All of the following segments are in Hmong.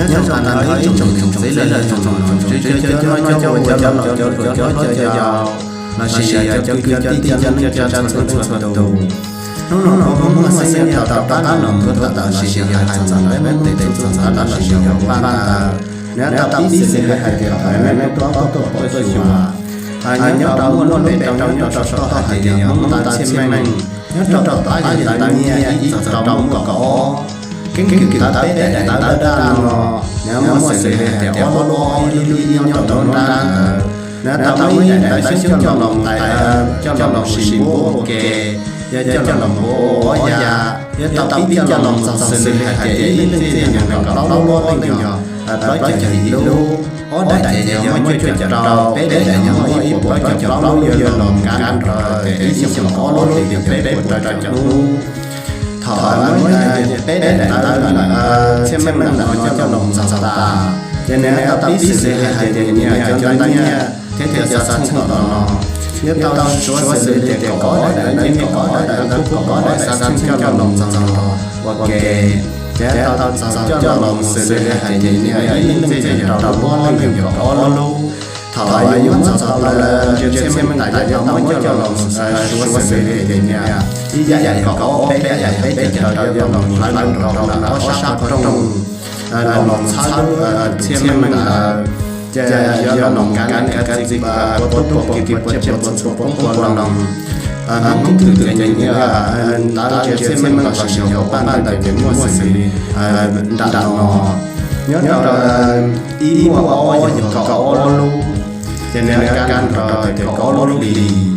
Nyob rau qhov no ib tsoom niam tsoom txiv lawv tsoom tsoom tsoom tsev cov noj cov ua cov laus cov hluas cov hlob cov yau lossis yog cov kwv cov tij cov neej cov tsa txhua leej txhua tus, hnub no kuv muaj xeeb yog tau rov qab los ntuas tawm lossis yog hais txog ntawm peb Hmoob tes txuj txoj ntawv lossis yog paj ntawv. Nws tau pib xws li hais tias thaum nej paub tuaj pom tuaj xyuas, nyob rau muaj lub npe rau nyob rau saum toj hais tias yog Hmoob Ntawv Txhiaj Meej, nyob rau tom qab yog ntawv nyiaj ib txog rau muaj kaum ob. Keeb kwm ntawv peb daim ntawv daj daj no, nws muaj xws li hais tias ob lub ob ib lub ib nyob rau nruab nrab ntawd. Nws tau muab ib daim ntawv xyoob coj los tais, coj los sim npuab ua ke, yog coj los npuab ua ob ya, yog tau pib coj los txog xws li hais tias ib leej txiaj yog nees nkaum plaub lub ob leej yog plaub caug ib lub, ob daim ces yog muaj cuaj caum rau, peb daim yog muaj ib puas plaub caug plaub lub, yog los kav nrog tias ib xyoos ob lub hlis yog peb puas rau caum hnub. Thaum muab peb daim ntawv Txhiaj Meej no coj los txog tas, ces nws tau pib xws li hais tias nyiaj, cov ntawv nyiaj thiab cov xov txheej tom no, nws tau suav xws li tias kaum ob daim ntawv nyiaj, kaum ob daim ntawv kub, kaum ob daim xov txheej coj los txog ua ke, ces tau txog coj los mus xws li hais tias nws ib leej txiaj yog rau lub ob leej yog kaum ob lub. Thaum yuav muab txog tau lawm, Ntsia Txhiaj Meej tas yuav tau muab coj los suav xws li tias nws ib yam yog kaum ob, peb yam yog peb caug rau, yuav los hlawv los rau ntawm ob sab qhov rooj, los txhawb Txhiaj Meej ntawd, ces yuav los kav niam kav txiv puas tub puas ki puas tsiaj puas txhu puas poob puas loo. Hnub twg ces nws ntawv Ntsia Txhiaj Meej lossis yog paj ntawd ces muaj xws li nram no, nyob rau ib muaj ob yog kaum ob lub, ces nws kav nrog tias kaum ob lub hlis.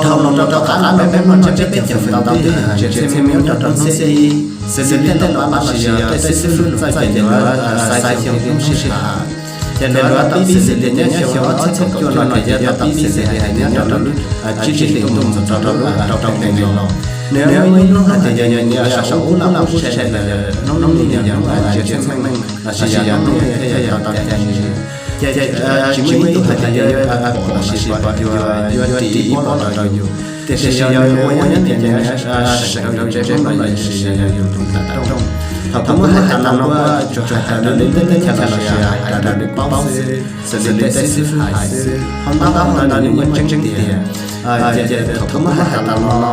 Dhau los rau tom qab no peb muaj tsiab peb caug feem ntau twb Ntsia Txhiaj Meej nyob rau rau hnub xiab ib, xws li tej laus pab lossis yog tej xib fwb lus txawj ces luag xaiv xyoo hnub sij hawm, ces luag tau pib xws li tias nyob xyoo ob txhiab kaum cuaj no ces yuav tau pib xws li hais tias nyob rau lub tsib hlis ntuj mus txog rau lub rau caum hli no los. Nws muaj ib hnub hais tias yog nyob saum ub laj ub tsheb lawm, hnub no yog hnub Ntsia Txhiaj Meej lossis yog hnub thiaj yog tau cai ntsia. Ces tsis muaj ib tug hais tias yuav pom lossis pom yuav ris ib pob los rau yus, tiam sis yog nws ua nyob tias nws seem rau yus tsev Hmoob lossis yog yus tus nram rooj. Thaum kuv muab hais tas los no kuv tsuas hais raws li lub teb chaws lossis hais raws li paub xwb, xws li tej xib fwb hais xwb, ho ntaub ntawv no nws muaj tseeb tiag. Ces thaum kuv muab hais tas los no,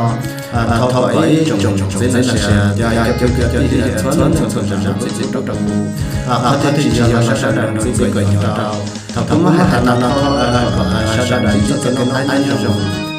thov kom ib tsoom tsoom txiv lossis yog cov kwv cov tij txhua leej txhua tus zam lub txim pub rau kuv, qhov twg tsis yog los sawv daws txib kom yog rau. Thaum kuv muab hais tas los no thov kom sawv daws ntsib txoj kev noj qab nyob zoo.